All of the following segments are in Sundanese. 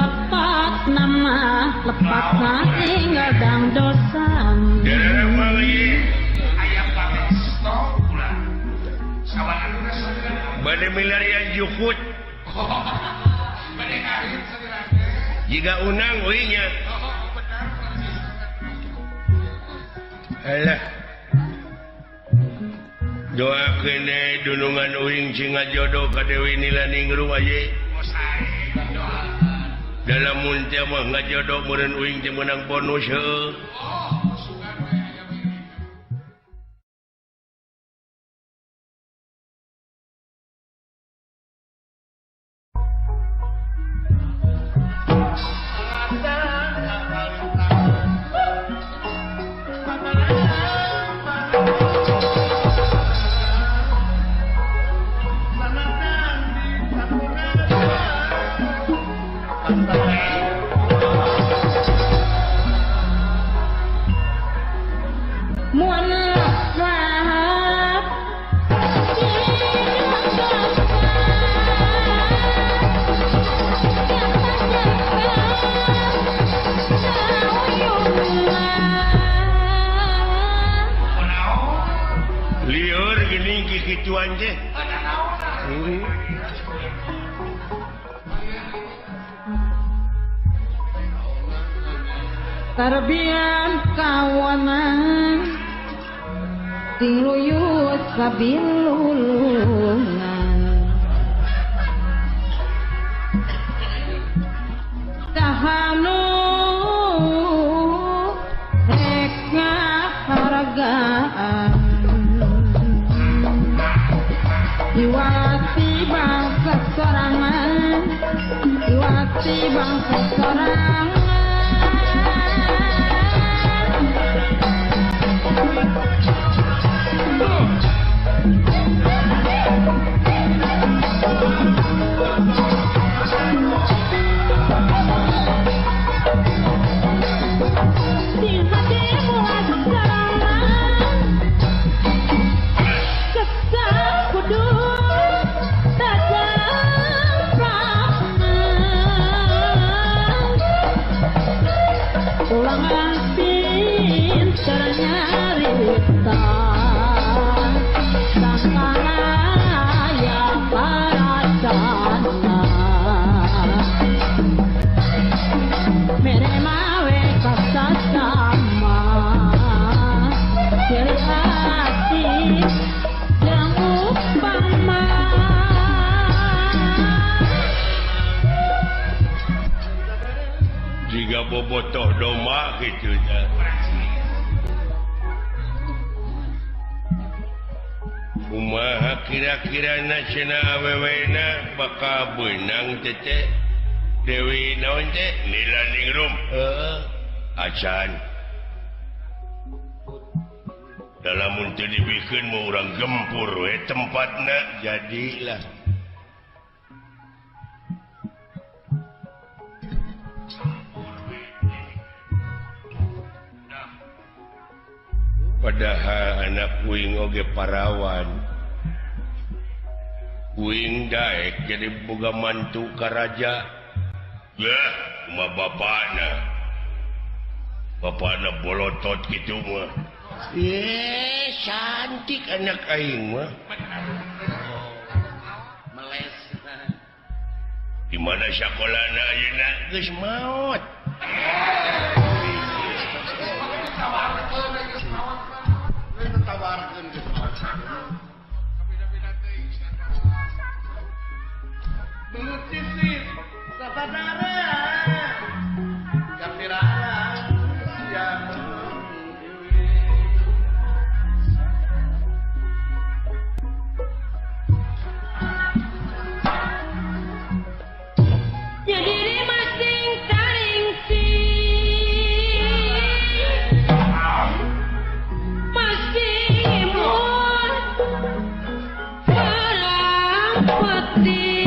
Lepat nama lepat ing gadang dosa. Bade milarian jukut. Jika unang uingnya. Alah. Doakeun dunungan uing sing ngajodoh ka Dewi Nilaningrum aye. Dalam mun teh mah ngajodoh meureun uing teh meunang bonus heuh. Tarbian kawanan ting luyut sabilulungan tahanu rek ngahargaan iwati bangsa sorangan iwati bangsa sorangan. Jika bobotoh domba gitu ya. Kumaha kira-kira cenah awewena bakal beunang teh Dewi naon teh Nilaningrum heuh acan dalam teu dibikeun mah urang gempur we tempatna jadilah. Padahal anak uing oge parawan uing daek jadi boga mantu ka raja. Lah kumaha bapana bapana bolotot kitu mah. Cantik anak aing mah. Meles. Di mana sakolana ayeuna geus maot. Belut sisir, sasadara, kapirara, siang. Jadi masing taring si, masing imun, perang peti.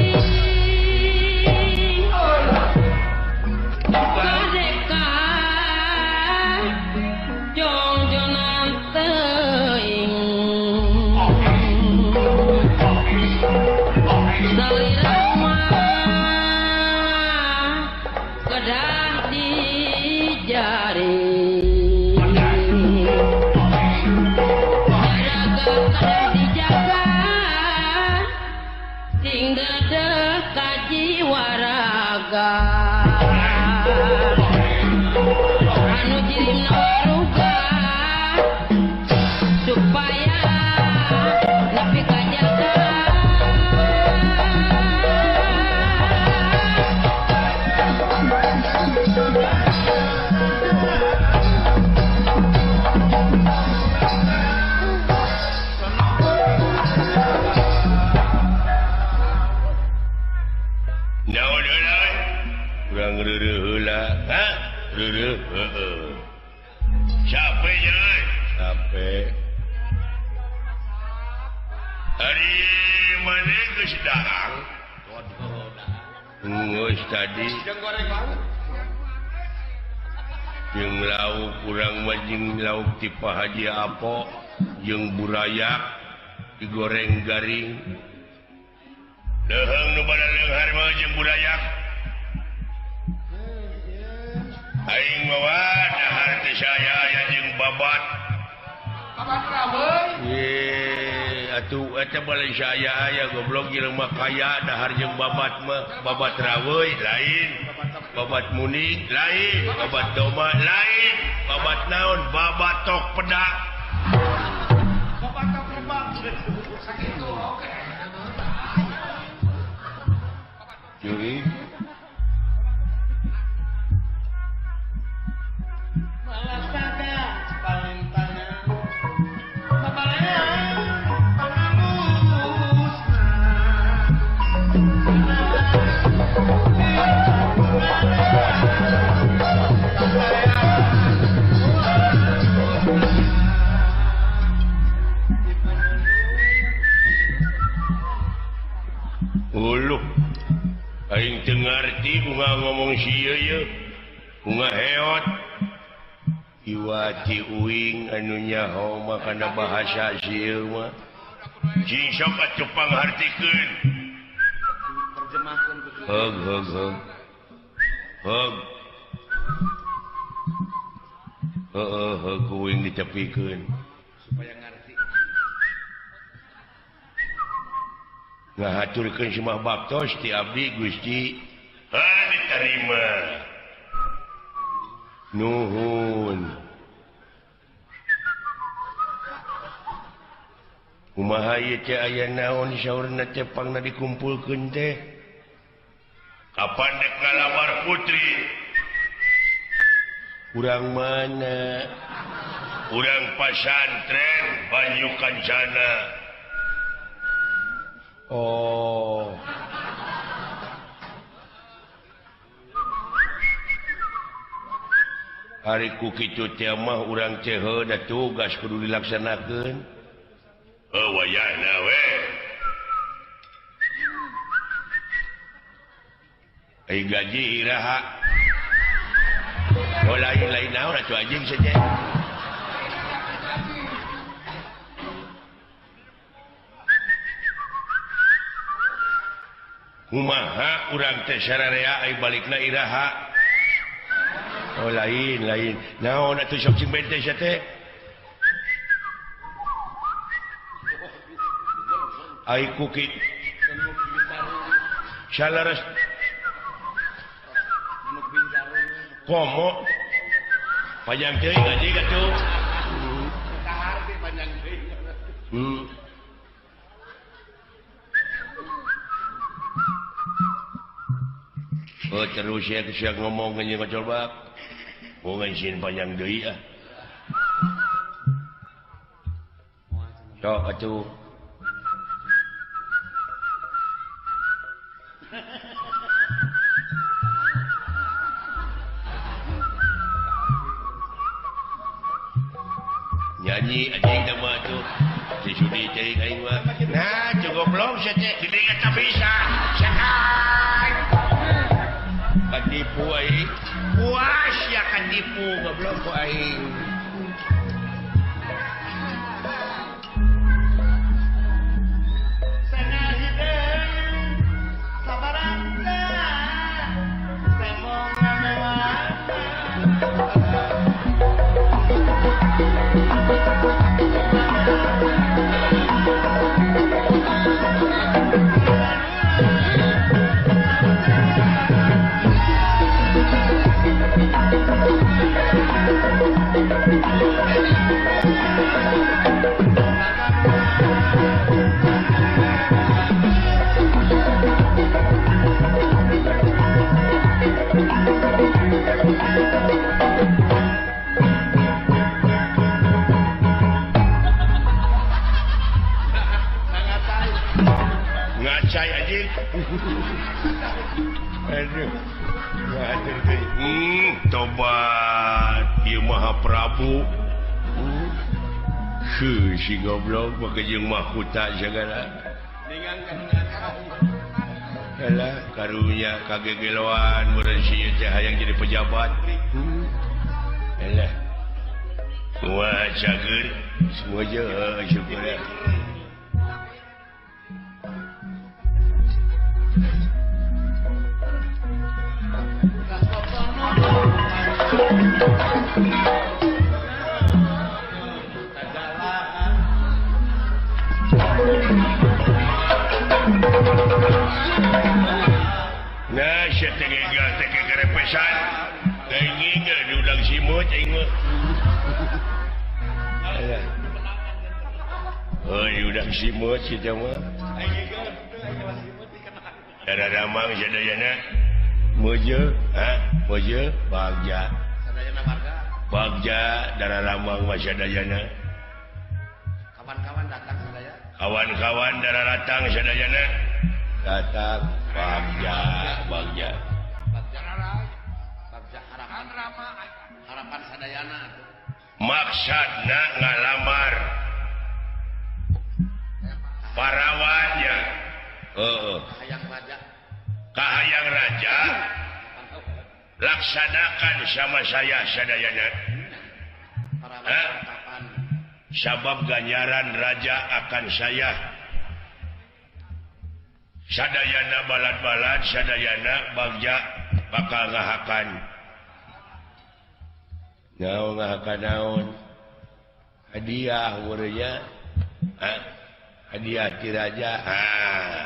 Anu jirimna waruga supaya nepi ka jaga. Naon heula urang reureuh heula ha reureuh heueuh capek euy capek ari maneh geus dahang geus tadi jeung lauk urang mah jeung lauk ti Pak Haji Apo jeung burayak digoreng garing leuheung nu bada leunghar mah jeung burayak aing mah dahar teh saya aya jeung babat babat raweui ye atuh eta balik saya aya goblok jelema kaya dahar jeung babat mah babat raweui lain babat muning lain babat doma lain babat naon babat tok pedak babat tok lebak sakitu oke. Juri malas saga palentangan babalean pangamusna Uluh aing teu ngarti bunga ngomong sieu ye bunga heot iwati uing anu nyaho mah kana bahasa sieu mah cing sok atuh panghartikeun terjemahkeun heug heug heug heug heueuh heug uing ditepikeun supaya ngarti ngahaturkeun semah baktos ti abdi Gusti ha diterima nuhun kumaha ieu teh aya naon saurna teh pangna dikumpulkeun teh kapan dek ngalamar putri urang mana urang pasantren Banyu Kancana. Oh. Ari ku kitu teh mah urang teh heuh da tugas kudu dilaksanakeun. Heuh wayahna we. Ai gaji iraha. Oh lain-lain naon atuh anjing saja. Kumaha urang teh sararea ai balikna iraha. Oh lain lain. Naon atuh sok cing bente sia teh? Ai ku kitu salares komo panjang teuing gaji atuh. Kaharti panjang teuing. Oh terus ya siang ngomong ngeunyeun ngocol bak. Oh ngeunsin panjang deui ah. Sok atuh. Nyanyi anjing teh mah atuh. Si Sudi ceuing aing mah. Nah, cukup goblok sia teh didinya teu bisa. Sakai. Katipu aing. Puas ya katipu goblok ku aing. Thank you. Tobat ieu Maha Prabu. Heuh si goblok make jeung mahkota sagala. Alah karunya kagegeloan meureun si ieu teh hayang jadi pejabat. Alah. Wah cager semua je syukur. Nah, sia teh gegal teh kegerepesan. Aing geus diundang simut aing mah. Alah. Oh, diundang simut si teh mah. Dara ramang sadayana. Mojo, ha? Mojo bagja. Sadayana warga. Bagja dara ramang mah sadayana. Kawan-kawan datang sadaya. Kawan-kawan dara datang sadayana. Datang bagja, bagja. Bagja bagja harapan harapan sadayana atuh. Maksudna ngalamar parawannya. Heeh. Kahayang raja. Kahayang raja laksanakan sama saya sadayana. Parawan Sabab ganjaran raja akan saya sadayana balad-balad sadayana bagja bakal ngahakan. Naon ngahakan naon? Hadiah meureunnya. Hah? Hadiah ti raja. Ah.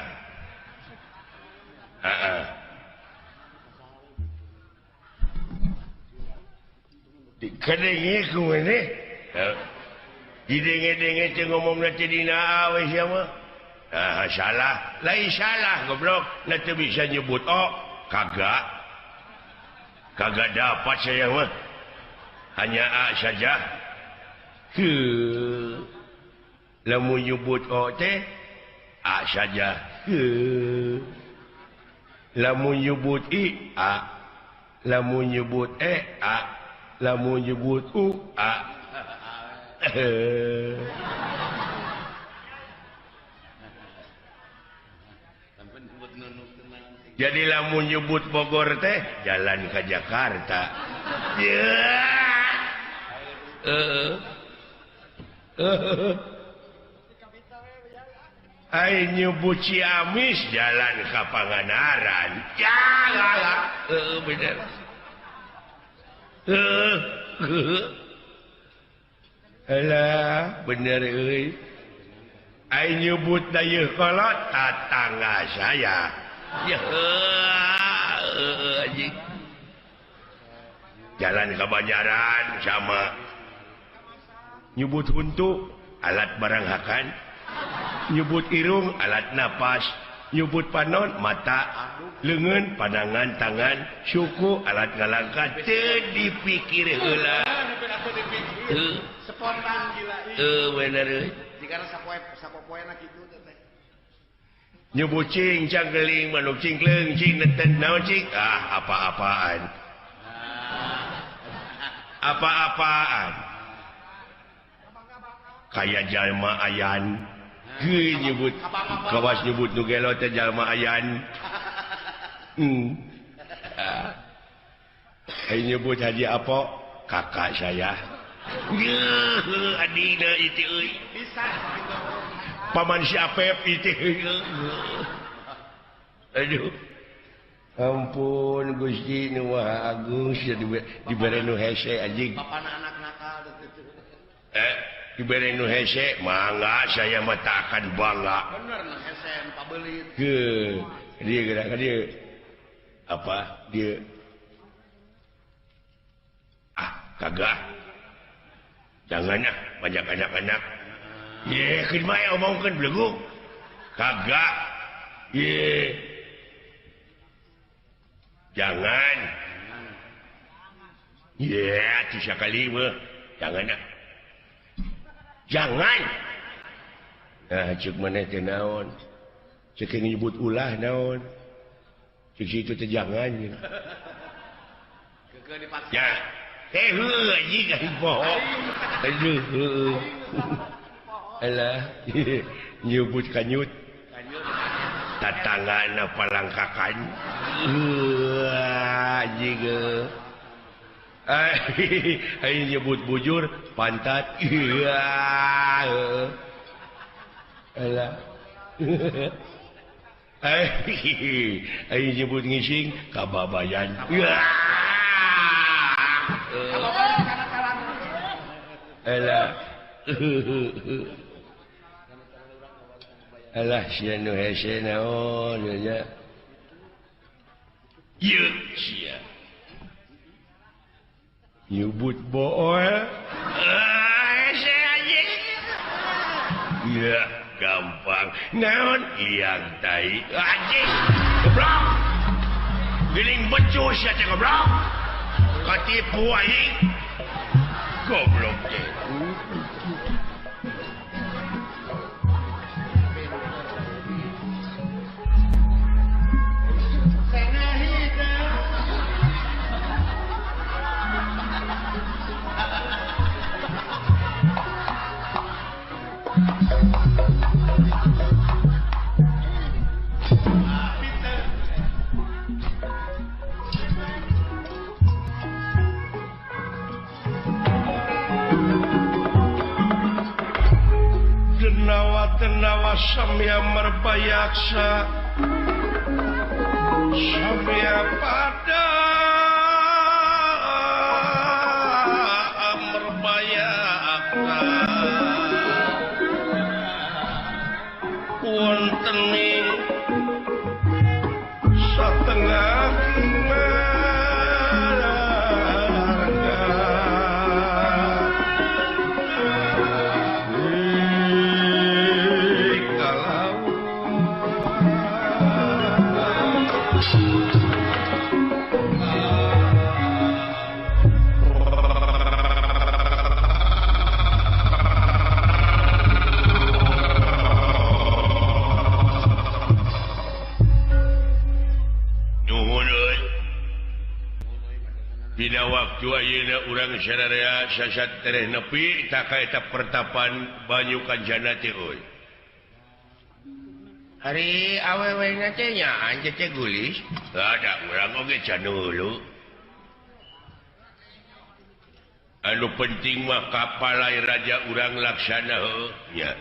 Heeh. Dikadenge ku maneh. Didenge-denge teh ngomongna teh dina we sia mah. Ah, salah. Lain salah goblok, na teu bisa nyebut oh, kagak. Kagak dapat saya mah. Hanya A saja. Heuh. Lamun nyebut o teh A saja. Heuh. Lamun nyebut I A, lamun nyebut E A, lamun nyebut U A. Jadi lamun nyebut Bogor teh jalan ke Jakarta. Ai nyebut Ciamis jalan ke Pangandaran. Ya lah, bener. Alah, bener euy. Ai nyebut dayeuh kolot tatangga saya. Ya, anjing. Jalan ke Banjaran sama nyebut huntu alat barang hakan, nyebut irung alat napas, nyebut panon mata, leungeun pandangan tangan, suku alat ngalangkah teu dipikir heula. Spontan gila. Bener euy. Jika sapopoena kitu teh. Nyebut cing cangkeling manuk cingkleung cing neten naon cing ah apa-apaan. Apa-apaan. Kaya jalma ayan. Heuh nyebut kawas nyebut nu gelo teh jalma ayan. Ai nyebut Haji Apo kakak saya. Yeuh adina itu euy. Bisa gitu. Paman si Apep itu. Aduh. Ampun Gusti nu Maha Agung sia dibere nu hese anjing. Bapana anak nakal teh. Dibere nu hese mangga saya mah tak akan bangga. Bener nu hese nu pabelit. Heuh, dia gerak ka dieu. Apa dia? Ah, kagak. Jangan ah, banyak anak-anak. Ye, keun bae omongkeun belegu. Kagak. Ye. Jangan. Ye, atuh sakali mah. Jangan ah. Jangan. Nah, ceuk maneh teh naon? Ceuk nyebut ulah naon? Ceuk situ teh jangan. Ya teh heuh anjing aing poho. Aduh heuh. Alah nyebut kanyut. Tatanggana palangkakan. Anjing. Aing nyebut bujur pantat. Alah. Aing nyebut ngising kababayan. Alah. Alah sia nu hese naon nya. Ieu sia. Nyebut bool. Hese anjing. Ya gampang. Naon liang tai anjing. Goblok. Geuning becus sia teh goblok. Katipu aing. Goblok teh. Denawa samya merbayaksa samya pada merbayaksa wonten ing satengah Dina waktu ayeuna urang sararea sasat tereh nepi ta ka eta pertapan Banyu Kancana teh euy. Hari awewe na teh nya anjeun teh gulis. Ada urang oge can hulu. Anu penting mah kapalai raja urang laksana heuh nya.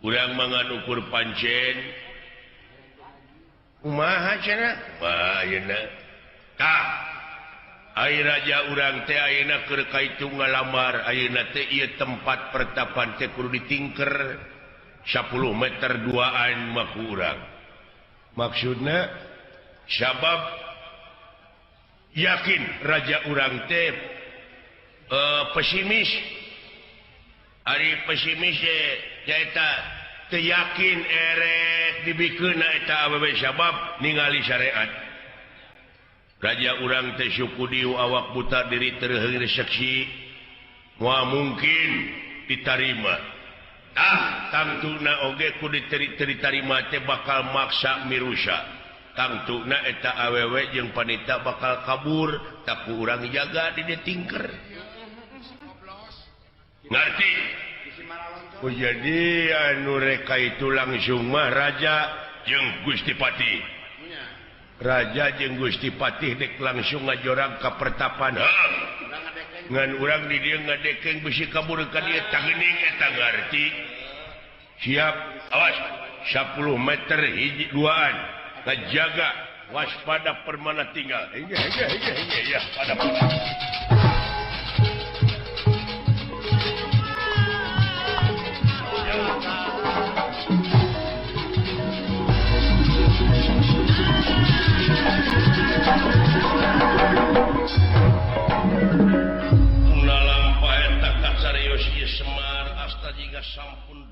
Urang mangan ukur pancen. Kumaha cenah? Wah ayeuna. Tah Ai raja urang teh ayeuna keur kaitu ngalamar ayeuna teh ieu tempat pertapan teh kudu ditingker 10 meter duaan mah ku urang. Maksudna sabab yakin raja urang teh pesimis. Ari pesimis teh nyaeta teu yakin erek dibikeunna eta awewe sabab ningali syariat. Raja urang teh suku diu awak buta diri terheung seksi moal mungkin ditarima. Ah tangtuna oge ku diterima teh bakal maksa mirusa. Tangtuna eta awewe jeung panita bakal kabur tak ku urang jaga di dieu tingker. Ngarti? Ku jadi anu reka itu langsung mah raja jeung Gusti Patih. Raja jeung Gusti Patih dek langsung ngajorang ka pertapan. Ngan urang di dieu ngadekeng bisi kabur ka dieu tangeuning eta ngarti. Siap, awas 10 meter hiji duaan. Ngajaga waspada permana tinggal. Iya, pada. Semar asta jiga sampun